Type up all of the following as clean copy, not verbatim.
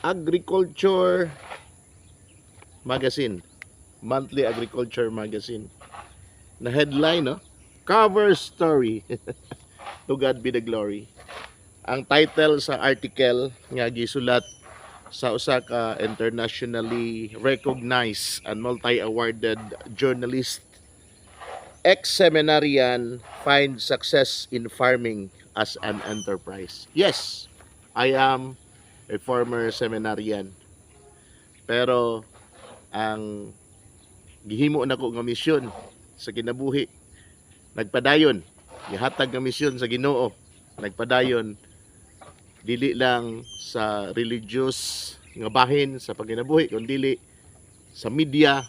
Agriculture Magazine, monthly agriculture magazine. Na headline, no? Cover story. To God be the glory. Ang title sa article nga gisulat sa usa ka internationally recognized and multi-awarded journalist, "Ex-seminarian finds success in farming as an enterprise." Yes, I am a former seminarian. Pero ang gihimo nako nga misyon sa kinabuhi, nagpadayon. Gihatag nga misyon sa Ginoo, nagpadayon dili lang sa religious nga bahin sa pagkinabuhi kundi sa media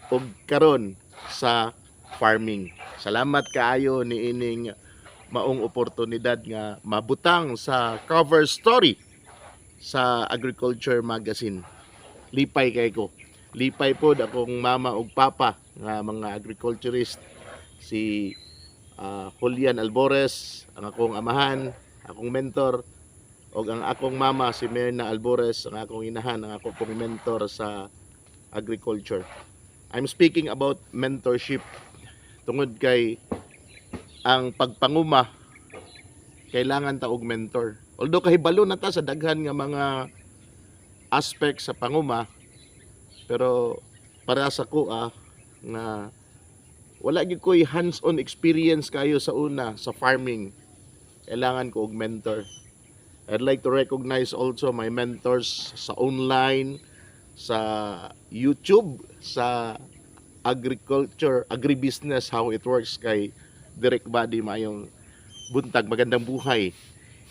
ug karon sa farming. Salamat kaayo niining maong oportunidad nga mabutang sa cover story sa Agriculture Magazine. Lipay kay ko. Lipay pod akong mama ug papa nga mga agriculturist, si Julian Albores, ang akong amahan, akong mentor, ug ang akong mama si Myrna Albores, ang akong inahan, ang ako pong mentor sa agriculture. I'm speaking about mentorship tungod kay ang pagpanguma, kailangan ta og mentor. Although kahibalo na ta sa daghan nga mga aspect sa panguma, pero para sa akoa nga wala gyud ko'y hands-on experience kayo sa una sa farming, kailangan ko og mentor. I'd like to recognize also my mentors sa online, sa YouTube, sa agriculture, agribusiness, how it works, kay Direct Body. Maayong buntag, magandang buhay.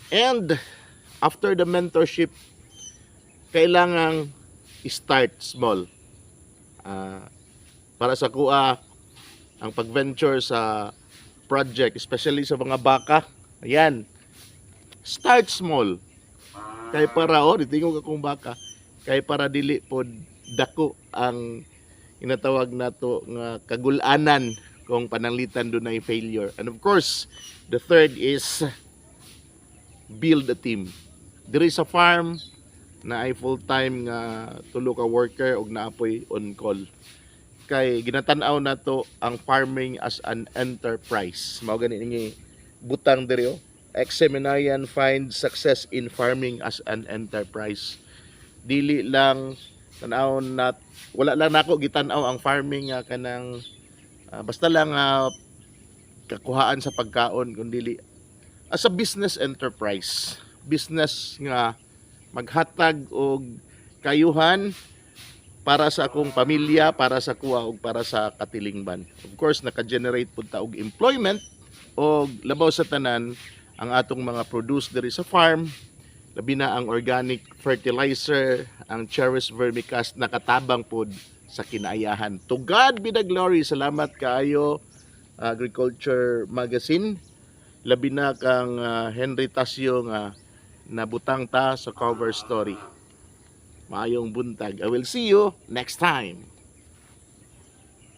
And after the mentorship, kailangang start small. Para sa akoa, ang pag-venture sa project, especially sa mga baka, ayan, start small. Kay para, oh, ditingog akong baka, kay para dili pod dako ang inatawag nato nga kagulanan kung pananglitan dunay failure. And of course, the third is build a team. Diri sa farm, naay full-time nga tulo ka worker ug naa poy on call. Kay ginatan-aw nato ang farming as an enterprise. Mao gani ni butang diri oh. "Ex-seminarian finds success in farming as an enterprise." Dili lang tan-aw nat wala lang nako gitan-aw ang farming nga kanang basta lang kakuhaan sa pagkaon, kundi as a business enterprise. Business nga maghatag og kayuhan para sa akong pamilya, para sa akoa ug para sa katilingban. Of course, naka-generate pud ta og employment og labaw sa tanan, ang atong mga produce diri sa farm, labi na ang organic fertilizer, ang Cheris Vermicast, nakatabang pod sa kinaayahan. To God be the glory. Salamat kaayo, Agriculture Magazine. Labi na kang Henry Tasio nga nabutang ta sa cover story. Maayong buntag. I will see you next time.